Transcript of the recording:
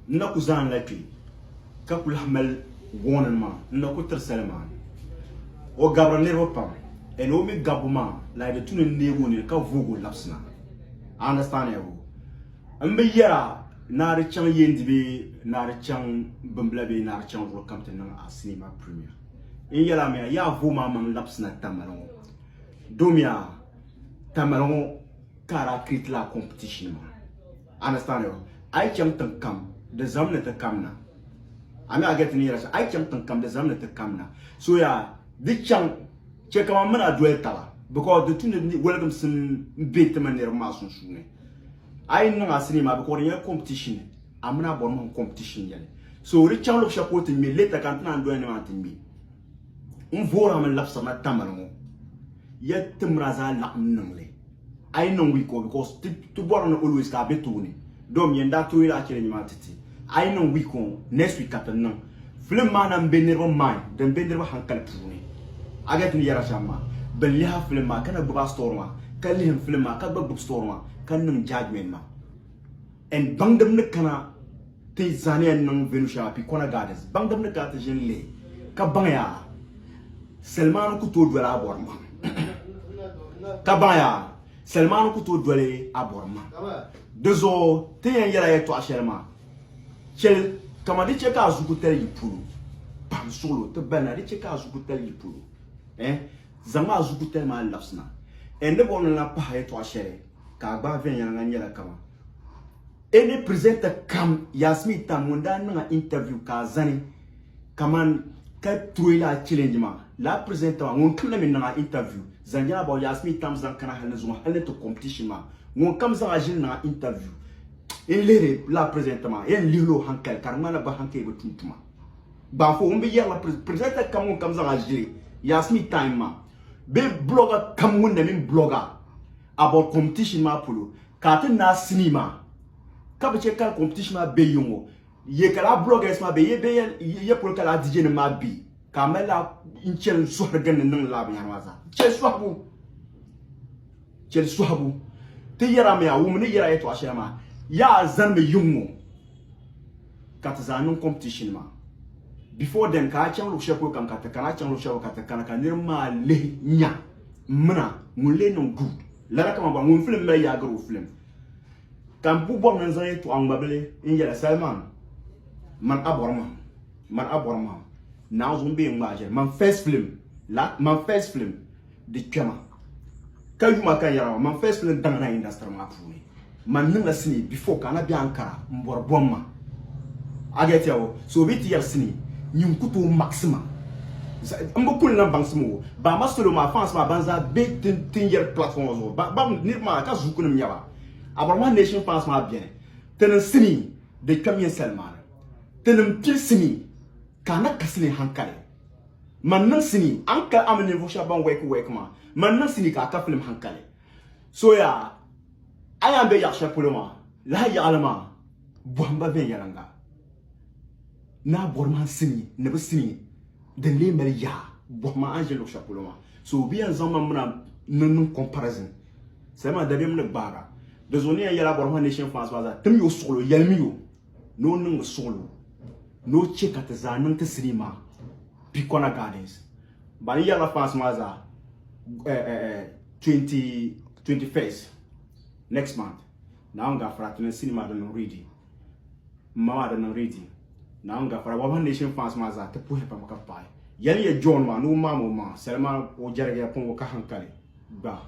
N na ku zaani la kpe ka ku lahi mali warning maa, n na ku tiri Salman. O gabiri niriba pam and o mi gabbu maa like di tu ni n neegi o nini ka voog o labisina. Understand ya o? M bi yɛra ni a di chaŋ Yendi bee ni a di chaŋ Bimbila bee ni a di chaŋ luɣili kam ti niŋ a sinima premiere. N yɛli a mi a yaa vooi maa maŋ labisina Tamale ŋɔ domiya Tamale ŋɔ ka a daa create lala competition maa. Understand yo? A yi chaŋ tiŋ kam di zam ni ti kam na. A mi a get ni yɛra shɛm? A yi chaŋ tiŋ kam di zam ni ti kam na. So yaa di chaŋ chɛ kaman mini a doli taba because di tu ni waligimsim be ti mini niriba maa sunsuuni. A yi niŋ a sinii maa because di nyɛla competition a mini a bɔri mahim competition n-nyɛ li. So di chaŋ luɣ shɛli polo ti ŋme later ka n ti naan doli nimaani ti ŋme. N voori a mi labisiri na Tamale ŋɔ ya ti mini a zaa laɣim niŋ li. A yi niŋ week o because ti ti bɔri ni always ka a be tooni dom yɛn daa tooi la challenge maa ti ti. A yi niŋ week o next week ka ti niŋ. Film maa na m-be niriba mind din be niriba hankali puuni. A get ni yɛra shɛm maa. Bɛ lihi a film maa ka na gbubi a story maa ka lihim film maa ka gba gbubi story maa ka niŋ judgement maa. And baŋdim ni kana ti zaniya niŋ venue shɛŋa Pikona Gardens baŋdim ni kana ti ʒini lihi ka baŋya Salimani ku tooi doli a bɔri mahim ka baŋya Salimani ku tooi doli a bɔri mahim di zuɣu ti yɛn yɛla yɛltɔɣa shɛli maa chɛli kama di chɛ ka a zuku tali yi polo pam suɣulo ti balina di chɛ ka a zuku tali yi polo eh zaŋmi a zuku tali maa labisina and ni bɔri ni lahi pahi yɛltɔɣa shɛli ka a gbaai viɛnyɛliŋga nyɛla kaman any presenter kam Yasmin Tam ŋun daa niŋ a interview ka a zani kaman ka throw lala challenge maa lala presenter maa ŋun kam na mi niŋ a interview zaŋ jɛli about Yasmin Tam zaŋ kana hali ni zuŋɔ hali ni ti competition maa ŋun kam zaŋ a ʒili niŋ a interview n lihiri lala presenter maa yɛn lihiri o hankali ka di ŋmanila bɛ hankali bi tum tuma gbaafo ŋun bi yɛrila presenter kam ŋun kam zaŋ a ʒili Yasmin Time maa bee blogger kam ŋun na mini blogger about competition maa polo ka a ti naai sinii maa ka bi chɛ ka competition maa be yiŋ ŋɔ ye ka laa bloggers maa be ye be ye polo ka laa DJ nim maa be ka a mali laa n chɛni sɔhiri gindi niŋ laa binyɛra maa zaa chɛli sɔhibu chɛli sɔhibu ti yɛra mi a wum ni yɛra yɛtɔɣa shɛli maa yaa zanimi yiŋ ŋɔ ka ti zaa niŋ competition maa before then ka a chaŋ luɣ shɛli polo kam ka ti kana a chaŋ luɣ shɛli polo ka ti kana ka niriba maa lihi nya m mina ŋun lee niŋ good lala kaman gba ŋun filim mali yaa gari o filim ka m pu bɔri ni n zaŋ yɛtɔɣa ŋmabili n yɛla Salman man a bɔri ma man a bɔri ma naanzu m bee n ŋmaai ʒiri man first film la man first film di kpɛma ka yuma ka n yɛra maa man first film daŋ na industry maa puuni man niŋla sinii before ka a na be Ankara n bɔri bɔmma a get ya o so bɛ ti yɛri sinii nyin ku tooi maɣisi ma n bi kuli na baŋsim o ba ma salo maa fans maa ban zaa be tin tin yɛri platform ŋɔ zuɣu ba ba niriba maa ka zukunim nyɛba Aborɔmahi nation fans maa beni ti niŋ sinii di kpɛm yɛn Salimani ti niŋ pili sinii ka a na ka sinii hankali Man niŋ sinii, a ni kali a mini ninvuɣu shɛba ban wɛki wɛki maa, man niŋ sinii ka a ka filim hankali. So yaa, a yaa be yaɣ shɛli polo maa, lahi yaɣili maa bɔhim ba viɛnyɛliŋga. Ni a bɔri maa sinii ni bi sinii din lee mali yaa, bɔhim a ni ʒi luɣ shɛli polo maa. So bɛ yɛn zaŋ ma mini a niŋ niŋ comparison. Sali maa dabiɛm ni gbaag a. Di zuɣu ni yɛn yɛli a bɔri maa nation fans maa zaa, tim ya o suɣilo, yɛlimi o ni o niŋmi suɣilo ni o chɛ ka ti zaa niŋ ti sinii maa Pikona Gardens. Ba ni yɛrila fans maa zaa 20, 21st next month. Naawuni gafara ti niŋ sinii maa di niŋ ready. M ma maa di niŋ ready. Naawuni gafara Wabaha Nation fans maa zaa ti puhiya pam ka paɣi. Yɛli ya John maa ni o maami o maŋa, Salima o jɛrigiya pun o ka hankali gba.